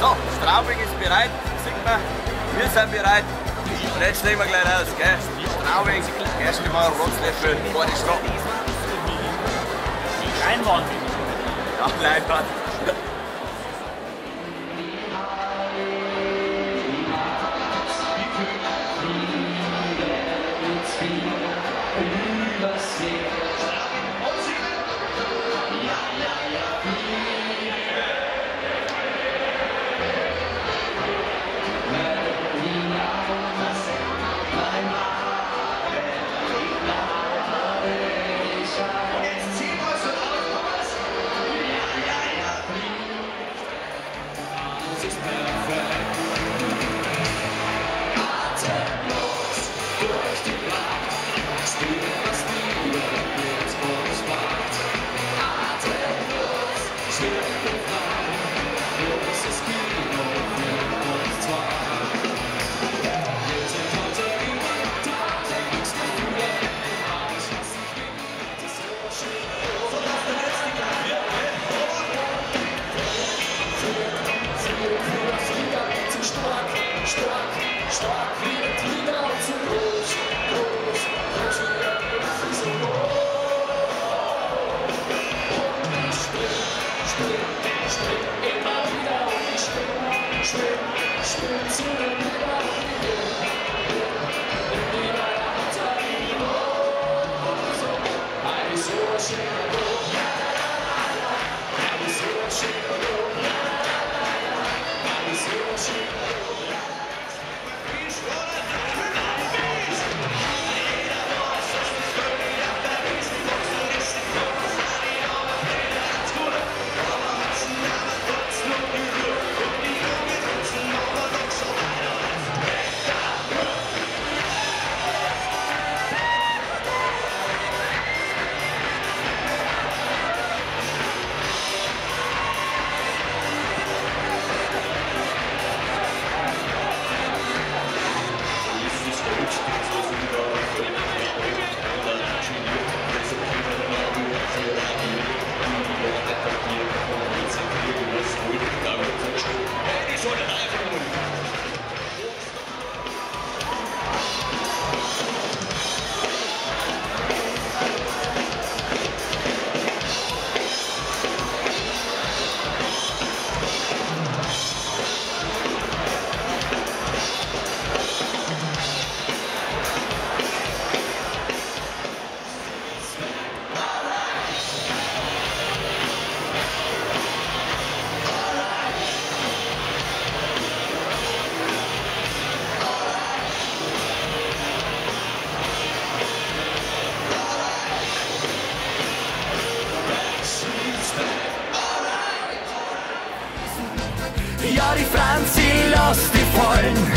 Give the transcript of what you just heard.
So, Straubing ist bereit, sieht man. Wir sind bereit. Und jetzt stehen wir gleich raus, gell? Straubing, erste Mal Rotzlöffel vor die Schrocken. Leinwand. Ja, Leinwand. Stark wie ein Tiger, zu groß, groß, groß wie ein Riesengroß. Und ich spring, spring, spring immer wieder und ich spring, spring, spring zu den Liedern. In die Weihnachten, so schön, so schön, so schön. Ja, die Franzi, lass die fallen.